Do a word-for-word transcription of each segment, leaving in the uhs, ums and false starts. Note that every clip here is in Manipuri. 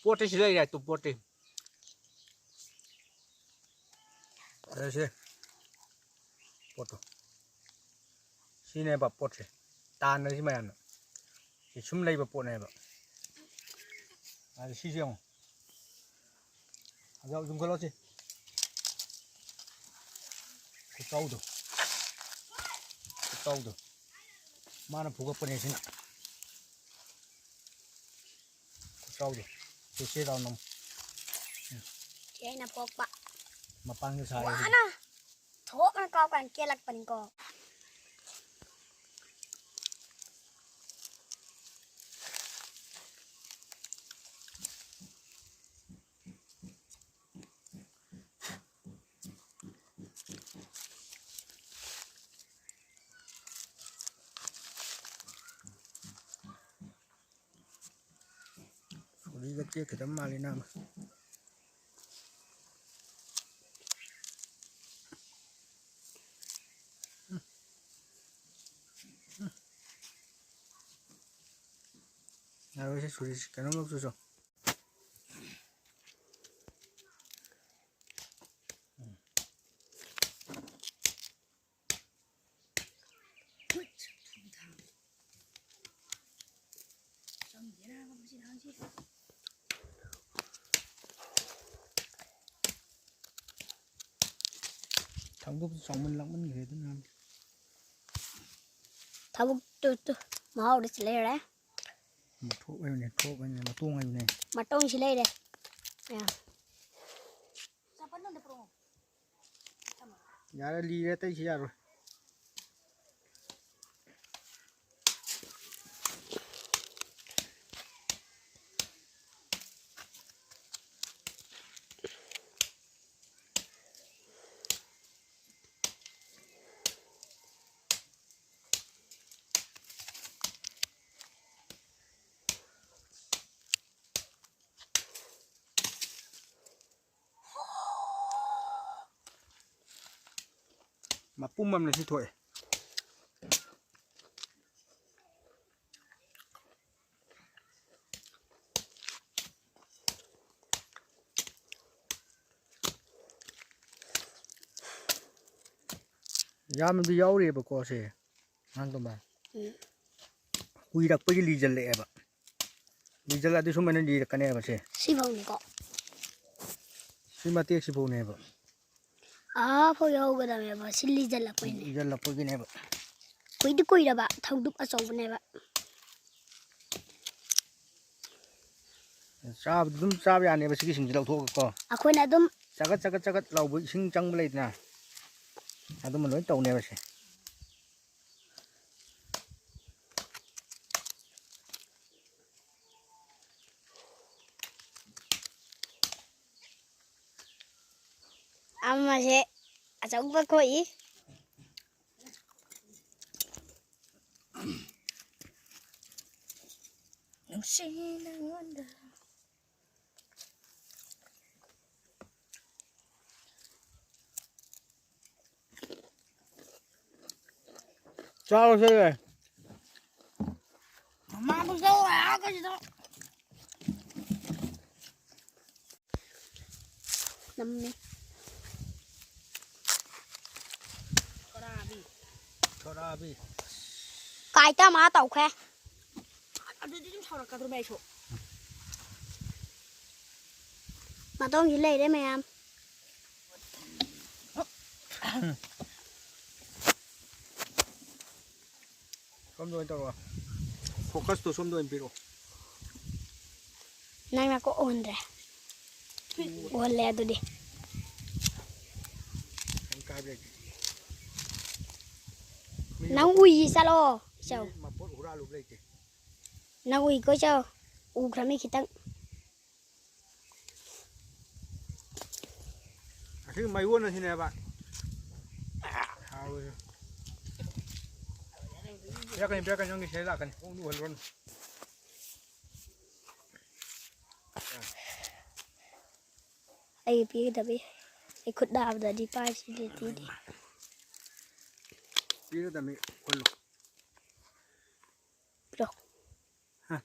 ꯄꯣꯠꯇꯤ ꯁꯤ ꯂꯩꯔꯦ, ꯇꯨ ꯄꯣꯠꯇꯤ꯫ ꯑꯗ ꯁꯤ ꯄꯣꯠꯇꯣ꯫ ꯁꯤꯅꯦꯕ ꯄꯣꯠꯁꯦ꯫ ꯇꯥꯟꯅꯔꯤꯁꯤ ꯃꯌꯥꯝꯅ꯫ ꯁꯤ ꯁꯨꯝ ꯂꯩꯕ ꯄꯣꯠꯅꯦꯕ꯫ ꯑꯗ ꯁꯤꯁꯦ ꯌꯦꯡꯉꯣ꯫ ꯑꯗ ꯌꯨꯡꯈꯠꯂꯣ ꯁꯤ꯫ ꯈꯨꯆꯥꯎꯗꯣ꯫ ꯈꯨꯆꯥꯎꯗꯣ꯫ ꯃꯥꯅ ꯐꯨꯒꯠꯄꯅꯦ ꯁꯤꯅ꯫ ꯈꯨꯆꯥꯎꯗꯣ꯫ ꯁꯤ, ꯁꯤ ꯔꯥꯎꯟ ꯑꯃ꯫ ꯁꯤ ꯑꯩꯅ ꯄꯣꯛꯄ꯫ ꯃꯄꯥꯟꯒ ꯁꯥꯔꯦ ꯁꯤꯗꯤ꯫ ꯋꯥꯅ ꯊꯣꯛꯅ ꯀꯥꯎ ꯀꯥꯟ ꯀꯦꯜꯂꯛꯄꯅꯤꯀꯣ꯫ ꯁꯣꯔꯤꯒ ꯇꯦꯛꯀꯗꯕ ꯃꯥꯜꯂꯤ ꯅꯥꯕ꯫ ꯌꯥꯔꯣꯏꯁꯦ ꯁꯣꯔꯤꯁꯦ, ꯀꯩꯅꯣꯝ ꯂꯧꯊꯣꯛꯆꯣ꯫ ꯊꯥꯡꯗꯣꯛꯄ ꯆꯥꯎꯃꯟ ꯂꯥꯛꯃꯟꯈ꯭ꯔꯦ ꯑꯗꯨꯅ꯫ ꯊꯕꯛꯇꯨ ꯇꯨ ꯃꯍꯥꯎꯗꯤ ꯁꯤ ꯂꯩꯔꯦ꯫ ꯃꯊꯣꯛ ꯍꯥꯏꯕꯅꯦ, ꯊꯣꯛ ꯍꯥꯏꯕꯅꯦ, ꯃꯇꯣꯡ ꯍꯥꯏꯕꯅꯦ꯫ ꯃꯇꯣꯡꯁꯤ ꯂꯩꯔꯦ꯫ ꯑ꯫ ꯌꯥꯔꯦ, ꯂꯤꯔꯦ, ꯑꯇꯩꯁꯤ ꯌꯥꯔꯣꯏ꯫ ꯃꯄꯨꯝ ꯑꯃꯅ ꯁꯤ ꯊꯣꯛꯑꯦ꯫ ꯌꯥꯝꯅꯗꯤ ꯌꯥꯎꯔꯤꯑꯕꯀꯣ ꯁꯦ, ꯑꯉꯥꯡꯗꯨꯃ꯫ ꯎꯝ꯫ ꯀꯨꯏꯔꯛꯄꯒꯤ ꯂꯤꯖꯜꯂꯛꯑꯦꯕ꯫ ꯂꯤꯖꯜꯂꯛꯑꯗꯤ ꯁꯨꯃꯥꯏꯅ ꯂꯤꯔꯛꯀꯅꯦꯕ ꯁꯦ꯫ ꯁꯤꯐꯧꯅꯤꯀꯣ꯫ ꯁꯤ ꯃꯇꯦꯛꯁꯤꯐꯧꯅꯦꯕ꯫ ꯑꯥꯐꯥꯎ ꯌꯧꯒꯗꯕꯅꯦꯕ, ꯁꯤ ꯂꯤꯖꯜꯂꯛꯄꯩꯅꯦ꯫ ꯂꯤꯖꯜꯂꯛꯄꯒꯤꯅꯦꯕ꯫ ꯀꯨꯏꯗꯤ ꯀꯨꯏꯔꯕ ꯊꯧꯗꯨꯛ ꯑꯆꯧꯕꯅꯦꯕ꯫ ꯆꯥꯕꯗꯤ ꯑꯗꯨꯝ ꯆꯥꯕ ꯌꯥꯅꯦꯕ, ꯁꯤꯒꯤ ꯁꯤꯡꯁꯤ ꯂꯧꯊꯣꯛꯑꯒꯀꯣ꯫ ꯑꯩꯈꯣꯏꯅ ꯑꯗꯨꯝ ꯆꯒꯠ ꯆꯒꯠ ꯆꯒꯠ ꯂꯥꯎꯕ ꯏꯁꯤꯡ ꯆꯪꯕ ꯂꯩꯗꯅ, ꯑꯗꯨꯝꯕ ꯂꯣꯏ ꯇꯧꯅꯦꯕ ꯁꯦ꯫ ꯑꯃꯁꯦ ꯑꯆꯧꯕ ꯀꯣꯛꯏ꯫ ꯅꯨꯡꯁꯤ ꯅꯉꯣꯟꯗ꯫ ꯆꯥꯔꯣꯁꯦ꯫ ꯃꯃꯥꯕꯨ ꯆꯧ ꯍꯥꯏꯔꯒ ꯁꯤꯗ꯫ ꯅꯝꯃꯦ꯫ ꯀꯥꯏ ꯇ ꯃꯥ ꯇꯧꯈ꯭ꯔꯦ꯫ ꯑꯗꯨꯗꯤ ꯑꯗꯨꯝ ꯁꯥꯎꯔꯛꯀꯗ꯭ꯔꯣ ꯃꯌꯥꯏꯁꯨ? ꯃꯇꯣꯡꯁꯨ ꯂꯩꯔꯦ ꯃꯌꯥꯝ꯫ ꯁꯣꯝꯗ ꯑꯣꯏꯅ ꯇꯧꯔꯛꯑꯣ꯫ ꯐꯣꯀꯁꯇꯣ ꯁꯣꯝꯗ ꯑꯣꯏꯅ ꯄꯤꯔꯛꯑꯣ꯫ ꯅꯪꯅ ꯀꯣꯛ ꯎꯍꯟꯗ꯭ꯔꯦ꯫ ꯎꯍꯜꯂꯦ ꯑꯗꯨꯗꯤ꯫ ꯀꯩꯝ ꯀꯥꯏꯕ ꯂꯩꯇꯦ꯫ ꯃꯤ ꯅꯪ ꯃꯄꯣꯠ-, ꯎꯏ ꯆꯠꯂꯣ꯫ ꯃꯤ ꯏꯆꯧ꯫ ꯃꯄꯣꯠ ꯍꯨꯔꯥꯜꯂꯨꯕ ꯂꯩꯇꯦ꯫ ꯅꯪ ꯎꯏꯀꯣ ꯏꯆꯧ꯫ ꯎꯈ꯭ꯔꯃꯤ ꯈꯤꯇꯪ꯫ ꯑꯁꯤ ꯃꯌꯣꯟ ꯑꯁꯤꯅꯦꯕ꯫ ꯍꯥꯎꯔꯤꯁꯦ꯫ ꯄꯤꯔꯛꯀꯅꯤ, ꯄꯤꯔꯛꯀꯅꯤ, ꯅꯪꯒꯤ ꯁꯤꯗ ꯂꯥꯛꯀꯅꯤ꯫ ꯈꯣꯡꯗꯨ ꯎꯍꯜꯂꯨꯔꯅꯨ꯫ ꯑꯩꯒꯤ ꯄꯤꯒꯗꯕꯤ꯫ ꯑꯩ ꯈꯨꯠ ꯅꯥꯕꯗꯗꯤ ꯄꯥꯏꯁꯤꯗꯤ ꯄꯤꯗꯦ꯫ ꯄꯤꯒꯗꯕꯅꯤ, ꯎꯍꯜꯂꯨ꯫ ꯄꯤꯔꯛꯑꯣ꯫ ꯍꯥ꯫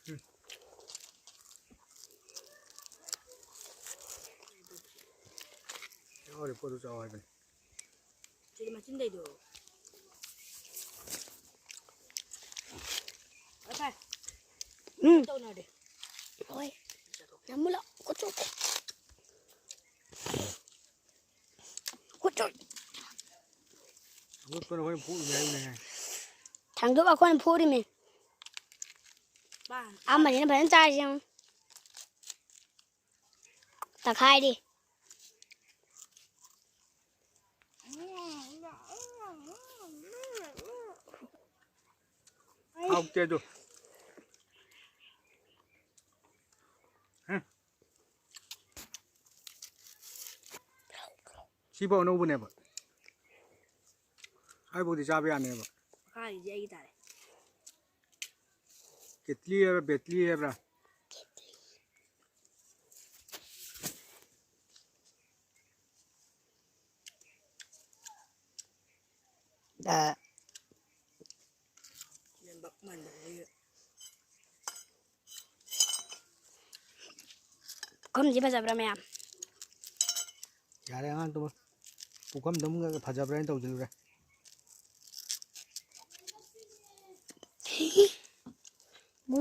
ꯎꯝ꯫ ꯍꯥꯎꯔꯦ, ꯄꯣꯠꯇꯨ ꯆꯥꯎ ꯍꯥꯏꯕꯅꯤ꯫ ꯁꯤꯗꯤ ꯃꯆꯤꯟꯗꯩꯗꯣ꯫ ꯐꯔꯦ, ꯐꯔꯦ꯫ ꯎꯝ꯫ ꯇꯧꯅꯔꯦ꯫ ꯍꯣꯏ꯫ ꯌꯥꯝ ꯃꯨꯜꯂꯣ꯫ ꯈꯨꯠ ꯆꯣꯠꯂꯦ꯫ ꯈꯨꯠ ꯆꯣꯠꯂꯦ꯫ ꯑꯃꯣꯠꯄꯅ ꯍꯣꯔꯦꯟ ꯐꯨꯔꯤꯅꯦ ꯍꯥꯏꯕꯅꯦꯍꯦ꯫ ꯊꯥꯡꯗꯣꯛ ꯑꯩꯈꯣꯏꯅ ꯐꯨꯔꯤꯃꯤ꯫ ꯄꯥ꯫ ꯑꯃꯅꯤꯅ ꯐꯖꯅ ꯆꯥꯔꯤꯁꯦ ꯌꯦꯡꯉꯨ꯫ ꯇꯛꯈꯥꯏꯔꯤ꯫ ꯍꯥꯎꯇꯦ ꯑꯗꯨ꯫ ꯍꯝ꯫ ꯁꯤꯐꯥꯎ ꯑꯅꯧꯕꯅꯦꯕ꯫ ꯑꯩꯐꯥꯎꯗꯤ ꯆꯥꯕ ꯌꯥꯅꯦꯕ꯫ ꯃꯈꯥꯒꯤꯁꯦ ꯑꯩꯒꯤ ꯇꯥꯔꯦ꯫ ꯀꯦꯇꯂꯤ ꯍꯥꯏꯕ꯭ꯔꯥ, ꯕꯦꯇꯂꯤ ꯍꯥꯏꯕ꯭ꯔꯥ? ꯑ꯫ ꯅꯦꯝꯕꯛ ꯃꯥꯟꯕꯗꯒꯤ꯫ ꯄꯨꯈꯝꯁꯤ ꯐꯖꯕ꯭ꯔꯥ ꯃꯌꯥꯝ? ꯌꯥꯔꯦ ꯑꯉꯥꯡ ꯇꯨꯝꯃꯣ꯫ ꯄꯨꯈꯝꯗꯨꯝ ꯐꯖꯕ꯭ꯔꯥ ꯍꯥꯏꯅ ꯇꯧꯁꯤꯜꯂꯨꯔꯦ꯫ ꯃꯨ